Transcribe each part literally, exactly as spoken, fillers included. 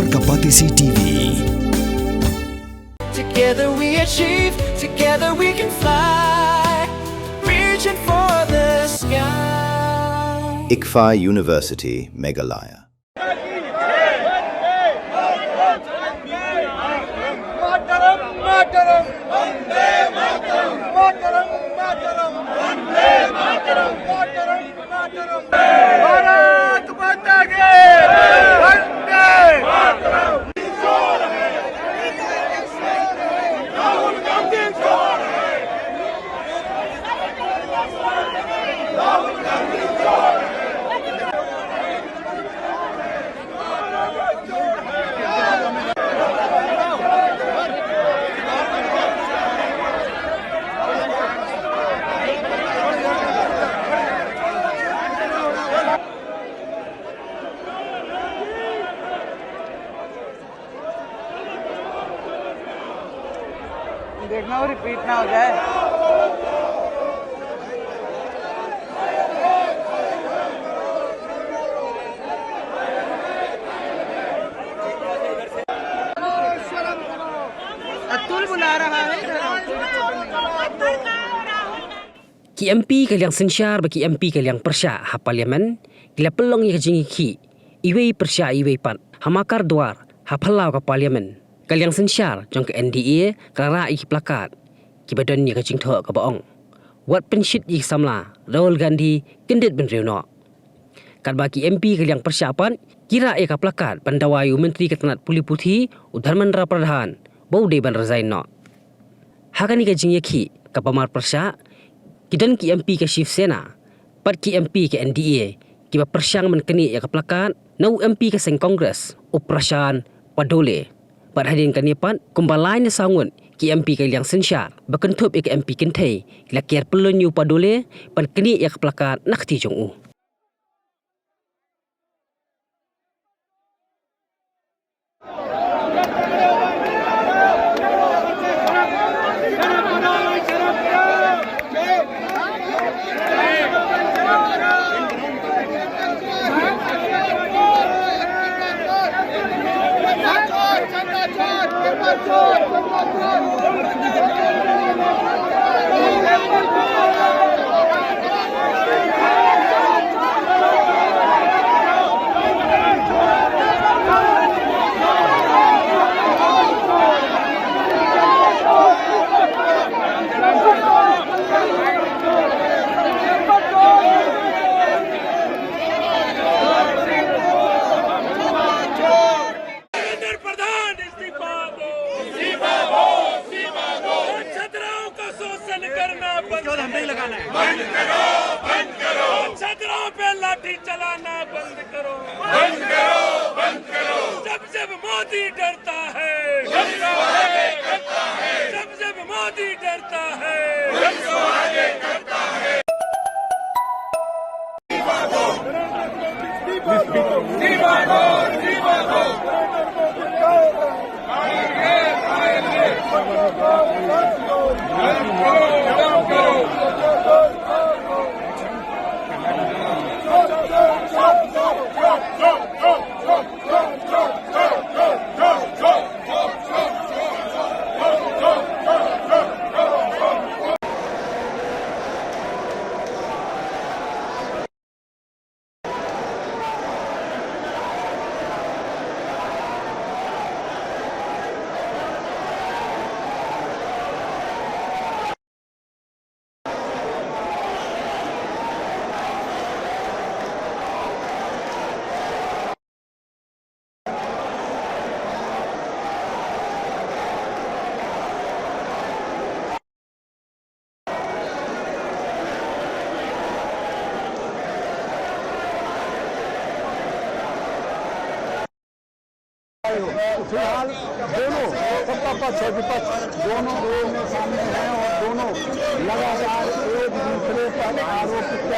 Ka Batesi T V. Together we achieve, together we can fly, reaching for the sky. ICFAI University, Meghalaya. भारत माता की वंदे मातरम। देखना हो, रिपीट ना हो जाए। अतुल बुला रहा है इधर। Ki M P ka liang synshar bad ki M P ka liang pyrshah ha Parliament ki la pynlong ïa ka jingïakhih iwei pyrshah iwei pat ha Makar Dwar ha phyllaw ka Parliament. Ka liang synshar jong ka N D A ka la rah ïa ki plakat kiba don ïa ka jingthoh kaba ong, "Wat pynshit ïa ki samla, Rahul Gandhi kyndit bynriew noh." Katba ki M P ka liang pyrshah pat ki rah ïa ka plakat ban dawa ïa u Myntri ka tnat pule puthi, u Dharmendra Pradhan, ba u dei ban resign noh. Ha kane ka jingïakhih kaba marpyrshah, ki don ki M P ka Shiv Sena bad ki M P ka N D A kiba pyrshang ban knieh ïa ka plakat na u M P ka seng Congress, u Prashant Padole. Bad hadien kane pat, kumba lai ne saw ngut ki M P ka liang synshar ba kynthup ïa ka M P kynthei ki la ker pyllun ïa u Padole ban knieh ïa ka plakat na ka kti jong u. धर्मेंद्र प्रधान, इस्तीफा दो। इस्तीफा दो, इस्तीफा दो। छात्राओं का शोषण करना बंद करो। बंद करो, बंद करो। छात्राओं पे लाठी चलाना बंद करो। बंद करो, बंद करो। जब जब मोदी डरता है, जब जब मोदी डरता है। फिलहाल दोनों, सत्ता पक्ष और विपक्ष दोनों रोड में सामने हैं और दोनों लगातार एक दूसरे पर आरोप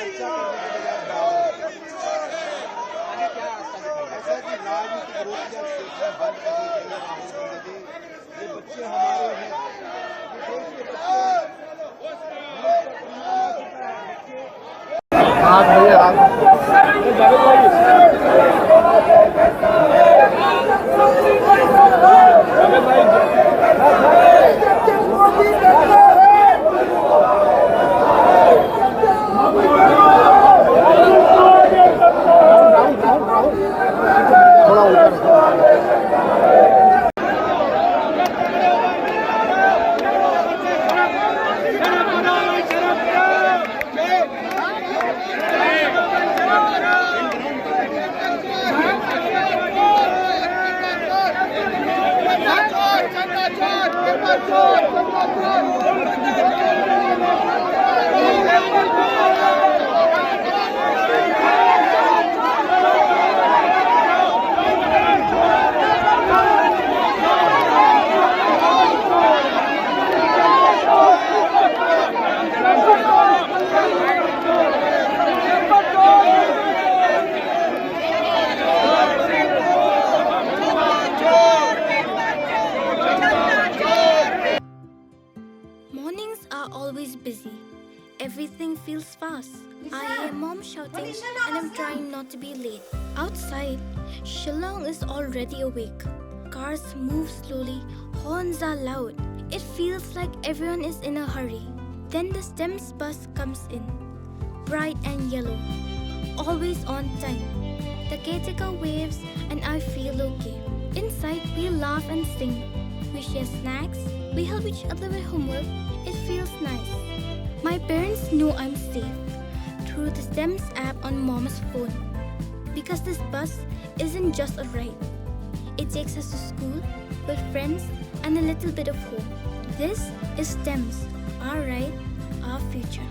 चर्चा करने के बजाय बात करते हैं। ऐसा कि राजनीतिक रोजगार स्टेशन बंद करने के लिए राहुल गांधी, ये बच्चे हमारे हैं, ये देश के बच्चे हैं। Mornings are always busy. Everything feels fast. I hear mom shouting and I'm trying not to be late. Outside, Shillong is already awake. Cars move slowly, horns are loud. It feels like everyone is in a hurry. Then the STEMS bus comes in, bright and yellow, always on time. The caretaker waves and I feel okay. Inside, we laugh and sing. We share snacks. We help each other with homework. It feels nice. My parents know I'm safe through the STEMS app on mom's phone. Because this bus isn't just a ride, it takes us to school, with friends, and a little bit of hope. This is STEMS, our ride, our future.